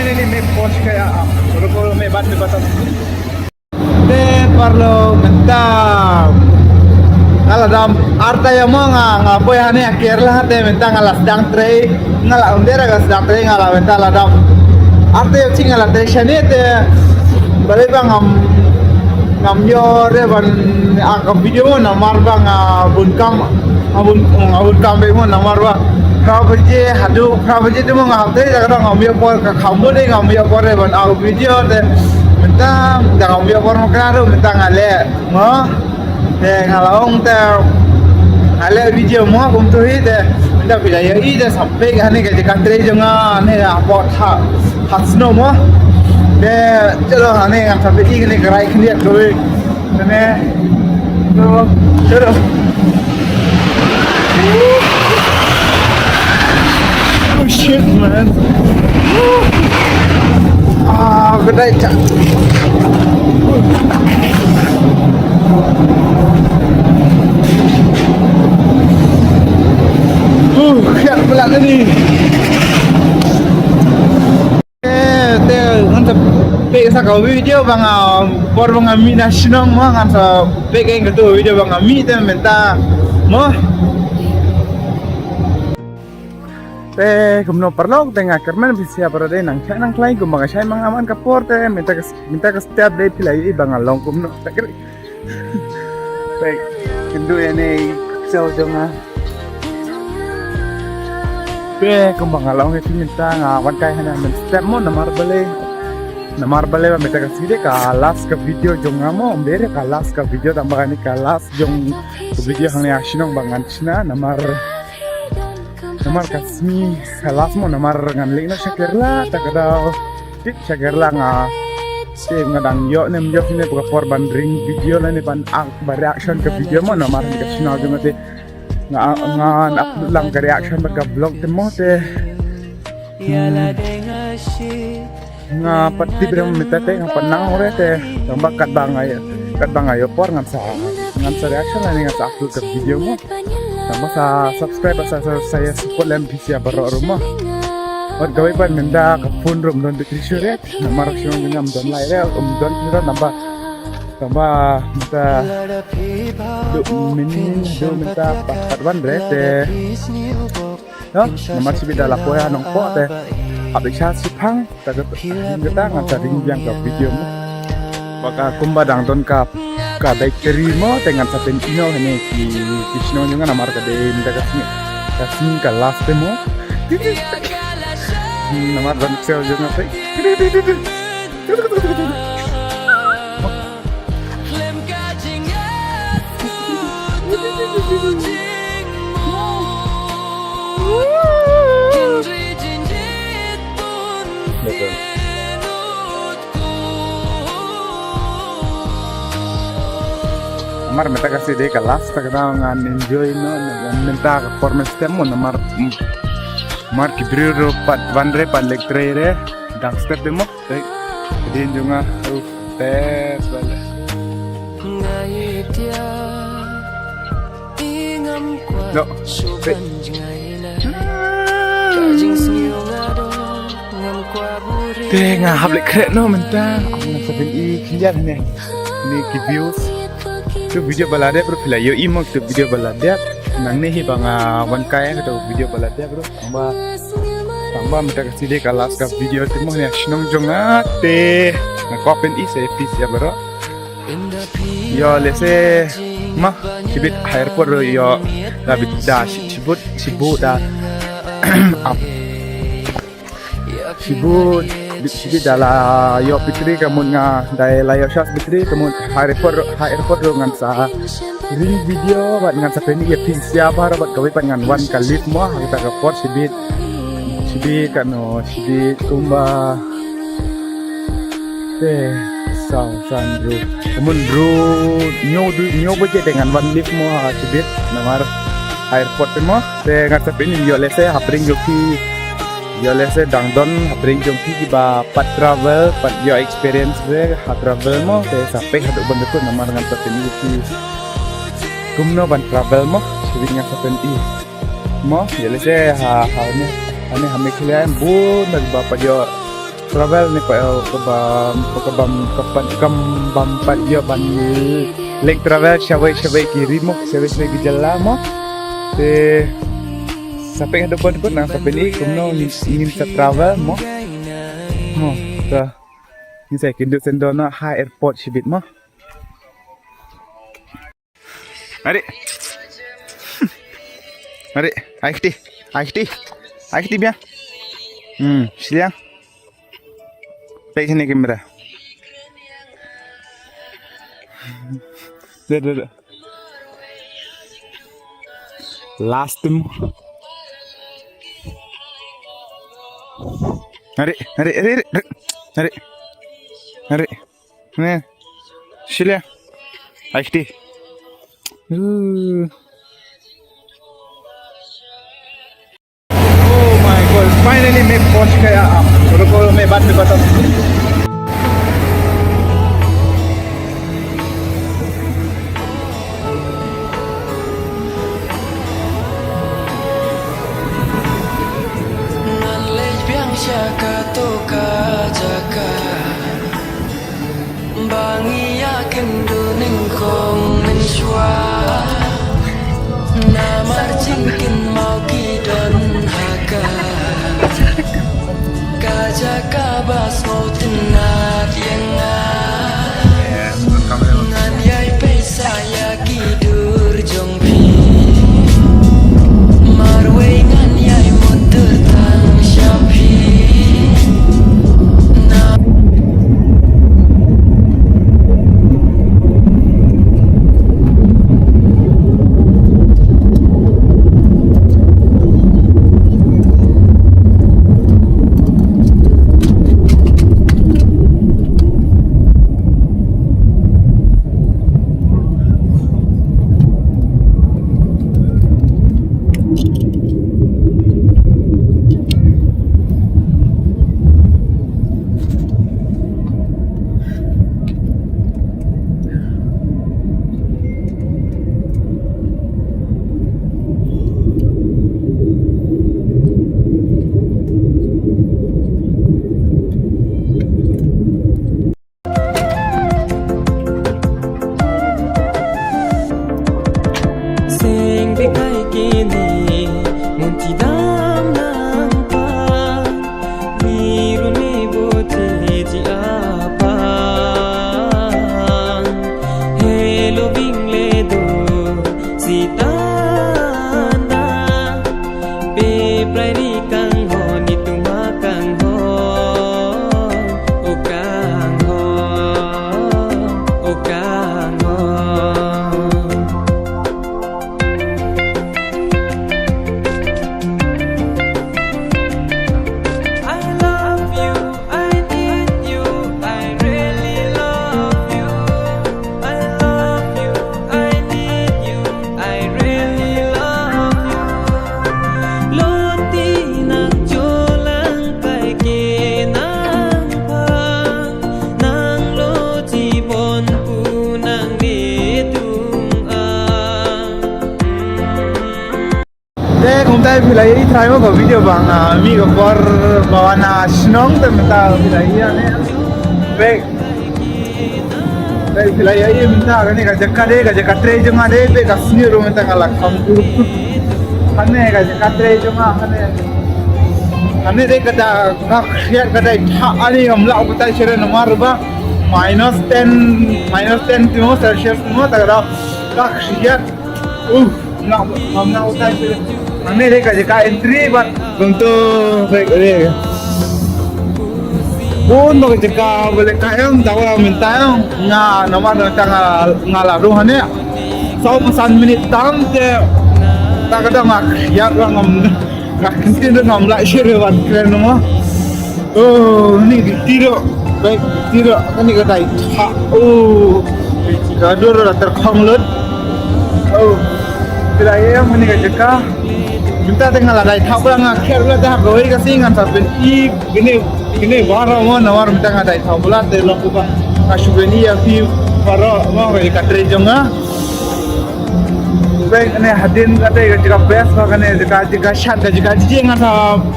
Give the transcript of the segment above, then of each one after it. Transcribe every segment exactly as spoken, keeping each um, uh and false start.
Ni me pos kaya am. Ruko me bat me batas. Te parlo mynta. Nga la dam arta ya mo nga nga poi hane a Kerala te mynta nga la sdang trei. Nga la under nga sdang trei nga la mynta la dam. Arta ya ching nga la trei shane te. Bale ba ngam ngam yo re ban a ka video namar ba nga bun kam. Abun, abun kam be mo namar ba. Phra baje haduh phra baje te mo nga hapte ja ka ngam ïoh por ka kham mo de ngam ïoh por de ban au video te. Mynta da ngam ïoh por mo kra ru mynta nga leh mo. Te nga la ong te nga leh video mo kumtu hi te. Mynta phi la ïohi te sampai ka ne ka jaka trei jong nga ne ha pot ha. Ha snow mo. Te chalo ha ne ngam sampai i ne ka rai khyndiat ko. Kane. Chalo. Chalo. Oh shit, man. Ah, kedai cak. Uh, khian pula tadi. Eh, te ngan sa pek sa ka video ba nga por ba nga mih na shnong mo ngan sa pek ka tu video ba nga mih te mynta mo. Te kumno parlok te nga kyrmen phi sia para dei nang chai nang khlaiñ kumba nga chai mang aman ka por te mynta ka mynta ka step dei phi la i ba nga long kumno ta kri. Te kyndu ïa ne chau jong nga. Te kumba nga long ïa phi mynta nga wan kai hana men step mo namar bale. Namar bale ba mynta ka side ka last ka video jong nga mo mbere ka last ka video tang ba ni ka last jong ka video hangne a shnong ba ngan shna namar namar ka sngi ka last mo namar ngan leit noh sha Kerala ta ka daw tip sha Kerala nga te nga dang ïoh nem ïoh ne ka por ban ring video lane ban ak ba reaction ka video mo namar ka channel jong nga te nga ngan upload lang ka reaction ba ka vlog te mo te. Hmm. Nga pat tip re mynta te nga pat nang re te tang ba kat ba nga kat ba nga ïoh por ngan sa ngan sa reaction lane ngan sa upload ka video mo. Tang ba sa subscribe sa sa sa ïa support lem phi sia baroh ruh mo. Wat kawei pat mynta ka phone ruh ym don battery shuh re. Namar shuh ngam don lai re ym don phi re tang ba tang ba mynta du min du mynta pat pat wan re te. Namar shibit da la poi ha Nongpoh te hap ïa sha shiphang ta ka ring kata ngan sa ring biang ka video mo. Ba ka kumba dang don ka ka battery mo te ngan sa pyn ïoh ne ki ki shnong jong nga namar ka dei mynta ka sngi ka sngi ka last te mo. Namar don sel jong nga te. Namar mynta ka side ka last ta ka ngan enjoy no ngan mynta ka por men step mo namar mar ki briew ruh pat wan re pat lek trei re dang step de mo. Te din jong nga ruh te bale. No. Te. Te nga hap leh khreh no mynta. Nga sa pyn i khyndiat ne. Ni ki views. Tu video ba la dep ruh phi la ïohi mo tu video ba la dep. Nangne hi ba nga wan kai tu video ba la dep ruh. Tang ba tang ba mynta ka side ka last ka video te mo ne shnong jong nga te. Nga kwah pyn i sa phi sia baroh. Ïoh lehse ma shibit ha airport ruh ïoh da bit da shibut shibut da ap shibut bit shibit da la ïoh battery ka mut nga da la ïoh charge battery ka mut ha airport ruh ha airport ruh ngan sa ring video bad ngan sa pyn i ïa phi sia baroh bad kawei pat ngan wan ka lift mo ha kata ka por shibit shibit kano shibit kumba Te saw san ru. Kamun ru nyo du nyo baje te ngan wan lift mo ha shibit namar airport te mo. Te ngan sa pyn i ïoh lehse hapdeng jong phi. Ïoh lehse dang don hapdeng jong phi kiba pat travel pat ïoh experience re ha travel mo te sa pyn haduh ban dukut namar ngan sa pyn i ïoh phi. Kumno ban travel mo shibit ngan sa pyn i. Mo ïoh lehse ha ha ne ha ne ha Meghalaya bun na ba pat ïoh Travel ne pa, eh, ka bam, ka bam, ka pan, kam bam pat ïoh ban leh travel shawei shawei ki ri mo, shawei shawei ki jylla mo. Te sa peit haduh pat, nang sa peit i kumno ngin, ngin sa travel mo. Mo, ta. Ngin sa ïakynduh shen don ha airport shibit mo. Mari. Mari, ai kti. Ai kti. Ai kti biang. Hmm, shiliang. Peit sini kamera. Dah, dah, dah. Last time. Mari, mari, mari, mari. Mari. Mari. Nih. Shiliang. Ai kti. Uh. Oh my God, finally मैं पहुंच गया। रुको, मैं बाद में बताता हूँ। Ngan leit biang sha kato ka jaka ba ngi ïakynduh nyngkong mynshuwa. Namar jingkynmaw ki don ha ka, ka jaka ba sngewtynnat ïa nga. Ngan ïai peit sa ïa ki dur jong phi. Marwei ngan ïai mut dur tang sha phi. Na Seng bikai kini munti dam nang pa. Ni run me bote ji apan. Hello bing le do sitanda. Pe prai ri kang ho ni tuma kang ho. O kang ho. O kang ho. I love you, I need you, I really love you. I love you, I need you, I really love you. Lo ti nang jolang kai ke nang pang, nang lo ti bon pu nang de tung ang. Te kumta phi la ïohi trai mo ka video ba nga mih ka por ba wan na shnong te mynta phi la ïohi ne. Bek. Te phi la ïohi mynta kane ka jaka de ka jaka trei jong nga de bek ka sniew ruh mynta nga la kham kur. Kane ka jaka trei jong nga kane. Kane de ka da ka khriat ka dei thah ani ngam lah batai shere namar ba minus ten, minus ten timo Celsius timo ta ka da ka khriat. Uh, ngam, ngam nang utai sha. Hangne dei ka jaka entry bad kumto bek dei. Bun ba ka jaka ba leh ka em ta wala mynta em. Nga namar mynta nga, nga la rung hangne. Saw phew san minit tam te ta ka dang nga khriat ba ngam, nga kyntin ruh ngam lah shuh ruh ban kren mo. Oh, ni ki tiro. Baik, tiro. Kani ka dai thah. Oh, ka dur la terkhong lut. Oh, phi la ïa kani ka jaka. Mynta te nga la dai thah bla nga kher bla te ha kawei ka sngi ngan sa pyni kini, kini baroh mo namar mynta nga dai thah bla te long kumba nga shu pyni ïa phi baroh mo ka jaka trei jong nga. Bang ne hadien kata ka jaka best ba kane jaka jaka shat ka jaka jing nga sa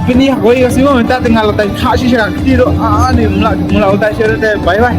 pini ha koi ka sima mynta te nga la tai kha shi sha ka kti do ani mla mla utai shi te bye bye.